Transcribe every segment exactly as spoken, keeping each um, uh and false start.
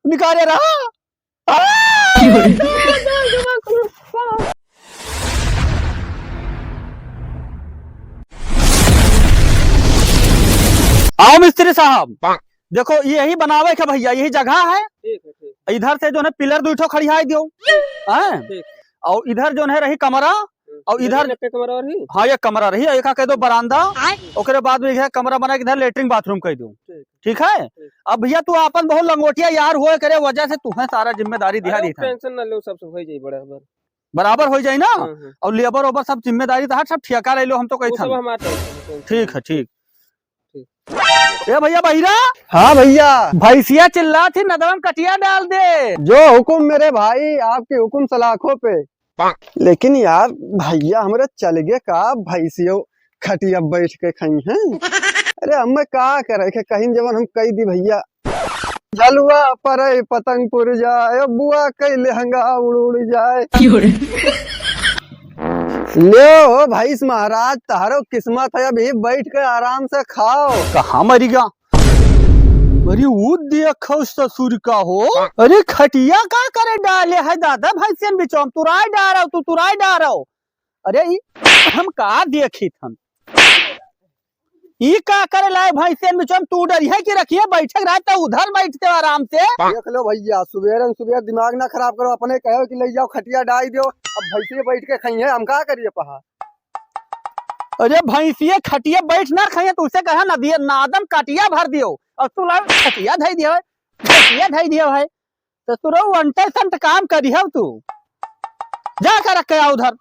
निकाले रहा। आओ मिस्त्री साहब, देखो यही बनावे के भइया, यही जगह है। ठीक है, ठीक। इधर से जौन है पिलर दुइ ठो खड़ियाइ दियो, हैं? ठीक। और इधर जौन है रही कमरा, हम्म। और इधर इधर एक कमरा और ही? हाँ, एक कमरा रही, एक कह दो बरामदा, आय। ओकरे बाद में यह कमरा बना के इधर लेटरिन बाथरूम कह दो। ठीक। ठीक है? ठीक। अब भइया तू आपन बहुत लंगोटिया यार होए करे वजह से तुहे सारा जिम्मेदारी दिहा अरे, दी था। टेंशन ना लो, सब, सब हो जाई बराबर। बराबर हो जाई ना? हाँ, हाँ। और लेबर ओबर सब जिम्मेदारी तहार, सब ठेका ले लो, हम तो वो कही सब था। हमार टेंशन, टेंशन ठीक ना। है, ठीक। ठीक। ए भइया बहिरा। हाँ भइया। भैंसिया चिल्लात ही, नदवा में कटिया डाल दे। जो हुकुम मेरे भाई, आपके हुकुम सलाखों पे। लेकिन यार भइया, हमरे चल गए का भैंसियो खटिया बैठ के खइहैं? अरे हमें का करे के कहीं जवन हम कह दी भइया। झलुआ परे पतंग पुरजाए, बुआ कइले हंगा उड़ उड़ जाए। क्यों रे? ले हो भैंस महाराज, तहरो किस्मत है, अभी बैठ के आराम से खाओ। कहाँ मरी गया? अरे वो देखो ससुर का हो। अरे खटिया का करे डाले है दादा, भैंसियन बिचवा में तुराई डारो, तू तुराई डारो। अरे ई हम का देखित हम, ई का करे लाए भैंसियन बिचवा में, तू डरिहे कि रखिए, बैठक रहे तो उधर बैठते आराम से। देख लो भइया, सुबेरे सुबेरे दिमाग ना खराब करो, अपने कहो कि ले जाओ खटिया डाई दो, अब भैंसिए बैठ के खइहैं, हम का करिए पहा। अरे भैंसिए खटिया बैठ ना खइहैं, तो उसे कहा ना दिए, नादम काटिया भर दियो, और तू ला खटिया धई दियो है, खटिया धई दियो है, तो तू रहो अंटे संट काम करिहव तू, जा कर रख के आ उधर।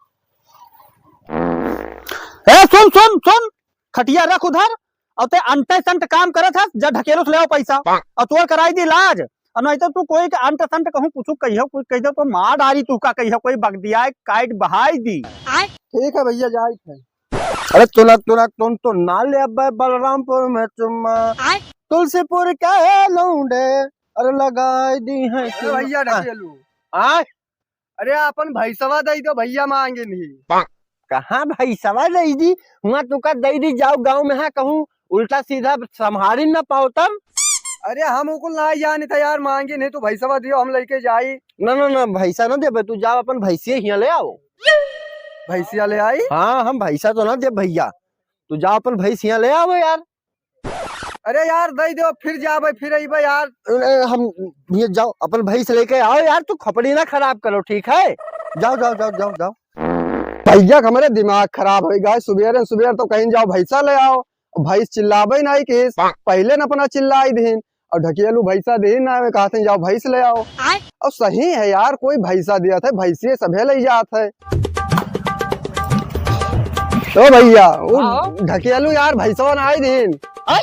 ए सुन सुन सुन, खटिया रख उधर, और ते अंटे संट काम करत हस, जा ढकेलू से ले आओ पैसा, और तोर कराई दी इलाज, और नहीं तो तू कोई के अंट संट कहूँ कुछ कहियो, कोई कह दो तो मार डारी तू का कहियो, कोई बगदिया काट बहाई दी। ठीक है भइया, जाइत है। अरे तुना तुना तुन तो ना ले अब्बे बलरामपुर में चुम्मा। आय। तुलसीपुर के लौंडे, अरे लगाई दी है अरे चुम्मा। भइया आ, ढकेलू। आय। अरे अपन भैंसवा दे दो भइया, मांगे नहीं। कहाँ भैंसवा दे दी? हुआ तुका दे दी, जाओ गाँव में है कहूँ उल्टा सीधा संभारी न पाओ तब। अरे हम उकुल ना जाने था यार, मांगे नहीं तो भैंसवा दियो, हम लेके जाई। ना ना ना, भैंसा ना देबे, तू जाओ अपन भैंसिया हियाँ ले आओ। भैंसिया ले आई? हाँ, हम भैंसा तो ना दे भइया, तू जाओ अपन भैंस हियाँ ले आओ यार। अरे यार दे दो, फिर जाबे फिर अइबे यार। ए, हम ये जाओ अपन भैंस लेके आओ यार, तू खपड़ी ना खराब करो, ठीक है? जाओ जाओ जाओ जाओ जाओ। भइया हमरे दिमाग खराब होइ गए, सुबेरे सुबेरे तो कहीं जाओ भैंसा ले आओ, भैंस चिल्लाबे नहीं किस, पहले न अपना चिल्लाई दीन, और ढकेलू भैंसा दीन ना, मैं कहते जाओ भैंस ले आओ। आय। और सही है यार, कोई भैंसा दिया था, भैंसिए सभे ले जात है। ओ भइया, वो हाँ। ढकेलू यार भैंसवा ना आई दीन। आय?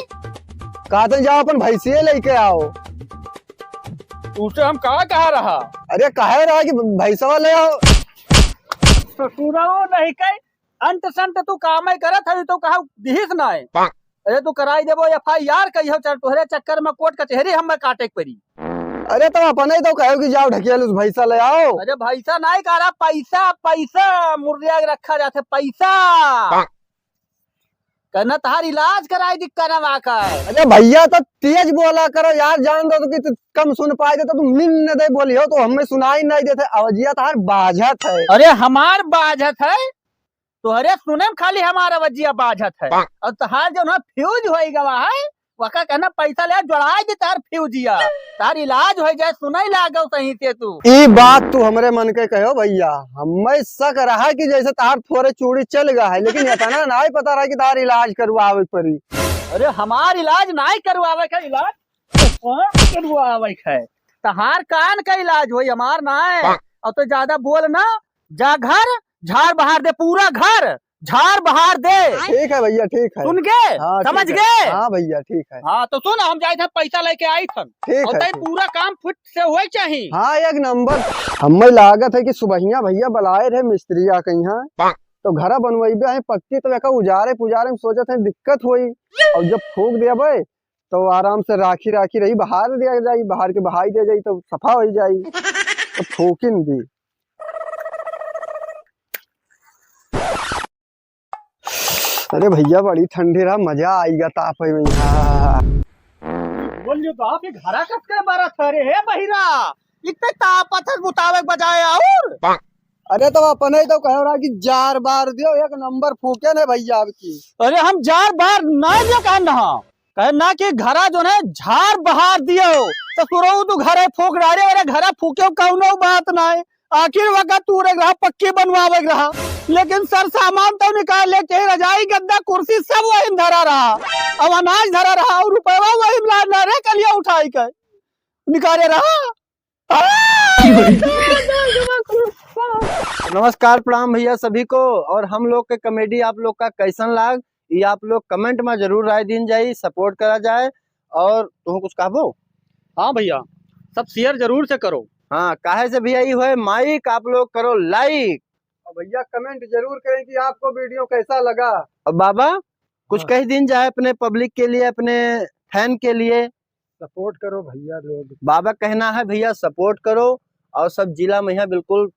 कहते जाओ अपन भैंसिए लेके आओ। उसे हम का कहा रहा? अरे कहे रहा कि भैंसवा ले आओ। ससुरवा नहीं कहे, अंट संट तू कामे करत हवी तो कहा दिहिस नाय। अरे तू कराई देबो एफ आई आर कहियो, चल तोहरे चक्कर में कोर्ट कचहरी हमें काटे के पड़ी। अरे तो अपने तो कहो कि जाओ ढकेलू से भैंसा ले आओ। अरे भैंसा नहीं कह रहा, पैसा, पैसा मुर्रिया के रखा जाते, पैसा। कहना तहार इलाज कराई दी कनवा का। अरे भइया तो तेज बोला करो यार, जान दो तो कि तू कम सुन पाए तो तू मिन न दे बोली हो तो हमें सुनाई नहीं देते, अवजिया तहार बाझत है। अरे हमार बाझत है, तोहरे सुने में खाली हमार अवजिया बाझत है। और तहार जो ना फ्यूज होई गवा है, वका कहना पैसा ले जोड़ाई दे तार फ्यूजिया, तार इलाज हो जाए, सुनाई लागो सही से तू। ई बात तू हमरे मन के कहो भइया, हमें शक रहा कि जैसे तार थोड़े चूड़ी चल गया है, लेकिन इतना नहीं पता रहा कि तार इलाज करवावे के पड़ी। अरे हमार इलाज नहीं करवावे का, इलाज तो कौन करवावे है? तहार कान का इलाज होई, हमार ना है। और तो ज्यादा बोल ना, जा घर, झाड़ बहार दे, पूरा घर झाड़ बहार दे। ठीक है भइया, ठीक है। सुन गे? हाँ, समझ ठीक है। गे? हाँ भइया, ठीक है। हाँ, तो सुन, हम जाइत है, पैसा लेके आइत हन। ठीक और है, तई ठीक। पूरा काम फुट से होए चाही। हाँ, एक नंबर। हमें लागत है कि सुबहिया भइया बुलाए रहे मिस्त्रिया के यहाँ, तो घरा बनवाइबे है पक्की, तो एका उजारे पुजारे में सोचत है दिक्कत होई, और जब फूंक देबे तो आराम से राखी राखी रही, बहार दिया जाई, बहार के बहाई दिया जाई तो सफा हो जाई, तो फूकिन दी। अरे भइया बड़ी ठंडी रहा, मजा आइगा ताप में। हाँ। ये बाप, ये घरा कस के बरत है रे, हे बहिरा? इतने तापत है बुतावे के बजाय और। अरे तो अपने ही तो कह रहा कि जार बार दियो, एक नंबर फूके ने भैया अब की। अरे हम जार बार ना दियो कहन ना, कहे ना कि घरा जो है झार बहार दियो, तो सुरऊ तू घरे फूक डारे, अरे घरा फूके कौनो बात ना है। आखिर वक्त तू रे रहा पक्की बनवावे के रहा, लेकिन सर सामान तो निकाल लेके रजाई गद्दा कुर्सी सब वही धरा रहा, अब अनाज धरा रहा और रुपया वही ला ना रे कलिया उठाई के निकाले रहा। नमस्कार, प्रणाम भैया सभी को। और हम लोग के कॉमेडी आप लोग का कैसन लाग, ये आप लोग कमेंट में जरूर राय दीन जाई, सपोर्ट करा जाए। और तुम कुछ कहबो? हाँ भैया, सब शेयर जरूर से करो। हाँ, काहे से भैया, ई होए माइक, आप लोग करो लाइक। और भैया कमेंट जरूर करें कि आपको वीडियो कैसा लगा। और बाबा, कुछ हाँ। कह दीन जाए अपने पब्लिक के लिए, अपने फैन के लिए। सपोर्ट करो भैया लोग। बाबा कहना है भैया सपोर्ट करो, और सब जिला में यहाँ बिल्कुल